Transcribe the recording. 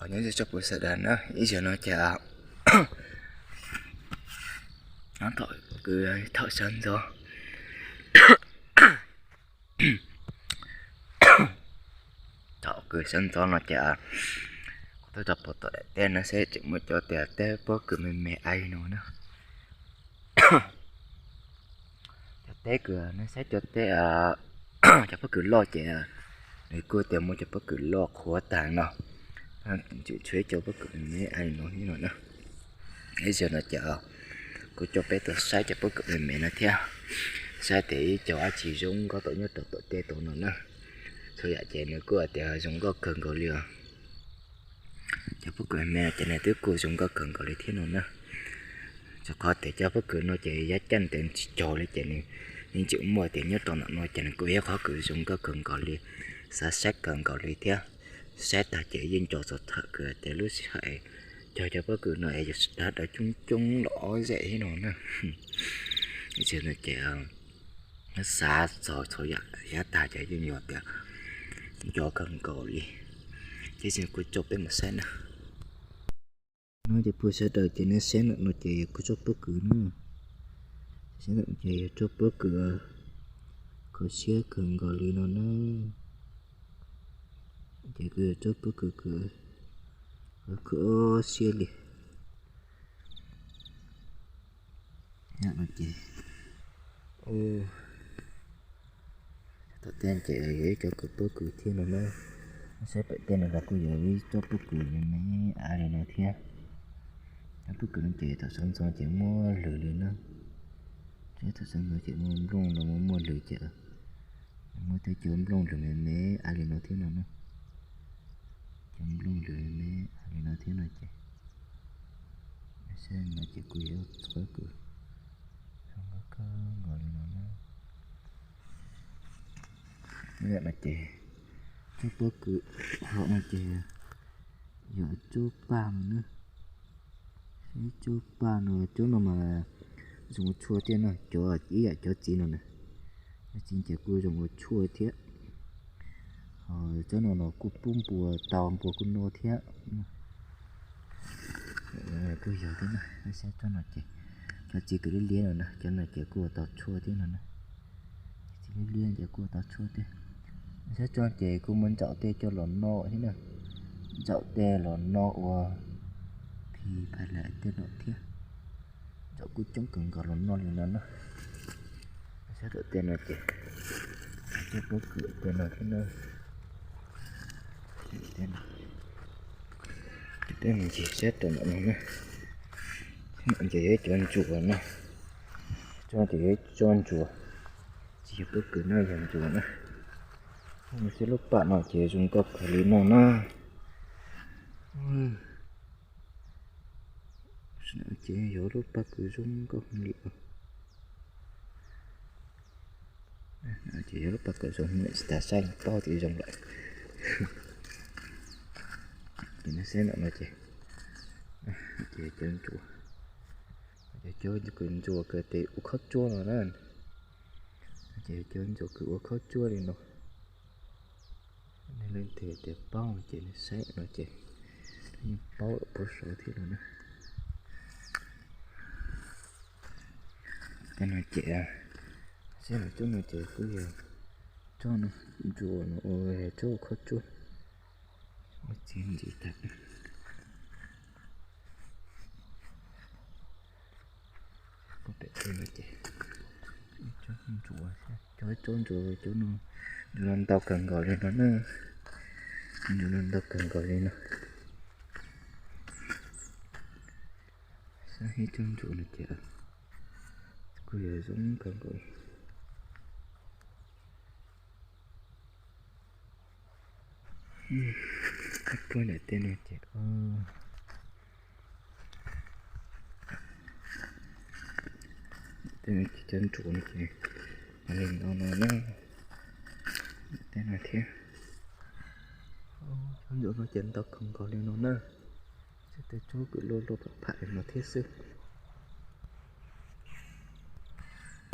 Nyob zoo tsoom phooj ywg sawv daws na, ib zaug no ces nyob tom kwv thaum sawv ntxov. Thaum kwv sawv ntxov no ces kuv tuaj txog puag tom daim teb no seb tseem muaj cov tias teb pob kws me me li no na. Cov teb kws nej saib cov teb, cov pob kws loj ces nws kuj tias muaj cov pob kws loj qhuav tag no, tseem tshuav ib co pob kws me me li no thiab no na. Ib zaug no ces kuv coj peb tuaj saib cov pob kws me me no thiab, saib tias ib co dab tsi zoo nkauj tau nyob rau tom teb tau no na. Txhua yam ces nws kuj hais tias zoo nkauj kawg nkaus li os. Cov pob kws me me ces nws twb kuj zoo nkauj kawg nkaus li thiab no na. Rau qhov tias cov pob kws no ces yav caj ntev tsis cog li ces nws yeej tseem muaj tias nyob rau ntawm no ces nws kuj yog qhov kws zoo nkauj kawg nkaus li, xav saib kawg nkaus li thiab. Saib tag ces yeej nco txog thaum kws tias lub sij hawm cog cov pob kws no es yus sawv daws coob coob los ob zej thiab no na. Ib zaug no ces xav txog txhua yam yav tag ces yeej yog tias nco kawg nkaus li. Ces kuv coj peb mus saib na. No ces phooj ywg sawv daws ces nej saib ntawm no ces yog kuv tsob pob kws na. Saib ntawm ces yog tsob pob kws kho siab kawg nkaus li no na. Ces kuj yog tsob pob kws kws kho siab li. Ces tom tej ces yog ib co kws pob kws thiab no na. Saib pem tej no los kuj yog ib tsob pob kws me me li no thiab. Cov pob kws no ces thaum sawv ntxov ces muab lwg li na. Thaum sawv ntxov ces muaj nplooj no muaj lwg ces muaj tej cov nplooj lwg me me li no thiab no na. Cov nplooj lwg me me li no thiab no ces, saib no ces kuj yog tsob kws zoo nkauj kawg nkaus li no na. Ib yam no ces tsob pob kws hauv no ces yog tsob paj no na. Ib tsob paj no, tsob no mas zoo ua tshuaj thiab no, cov ib yam cov txiv no na. Cov txiv ces kuj zoo ua tshuaj thiab. Ho tsob no no kuj pub npua tau, npua kuj noj thiab. Kuj yog thiab na, saib tsob no ces cov txiv kws liab liab no na, cov no ces kuj ua tau tshuaj thiab no na. Txiv liab liab ces kuj ua tau tshuaj thiab. Saib tsob ces kuj muab ntsaum tej coj los noj thiab na. Ntsaum tej los noj ua phis phais laim tej no thiab. Ntsaum kuj coob kawg nkaus los noj li no na. Saib tom tej no ces, tej pob kws tej no thiab na. Tej no ces saib rau ntawm no na. Ces yog ib cov ntsuas na. Tsob ces yog ib tsob ntsuas. Tsis yog pob kws no, yog ntsuas na. Saib lub paj no ces zoo nkauj kawg li no na. Ces yog lub paj kws zoo nkauj li. Ces yog lub paj kws zoo li tsis tas saib paub tias zoo lawm. Ces nej saib ntawm no ces, ces cov ntsuas, cov kws ntsuas kws tes ua khaub tsuab no na. Ces cov ntsuas kws ua khaub tsuab li no. Nej leej twg tias paub ces nej saib no ces yeej paub puag saud thiab no na. Tej no ces, saib los tsob no ces kuj yog tsob no, ntsuas no ua tsob ua khaub tsuab. Ua txiv ntxiv tag. Pem tej no ces ib tsob ntsuas, cov tsob ntsuas cov no, ntsuas no ntau kawg nkaus li no na. Ntsuas no ntau kawg nkaus li no. Saib ib tsob ntsuas no ces kuj yog zoo kawg nkaus. Puag nram tej no ces, tej no ces cov ntsuas no ces li no no na. Tej no thiab, cov ntsuas no ces ntau kawg nkaus li no na. Tej tsob kws luaj luaj pham pham li no thiab xwb.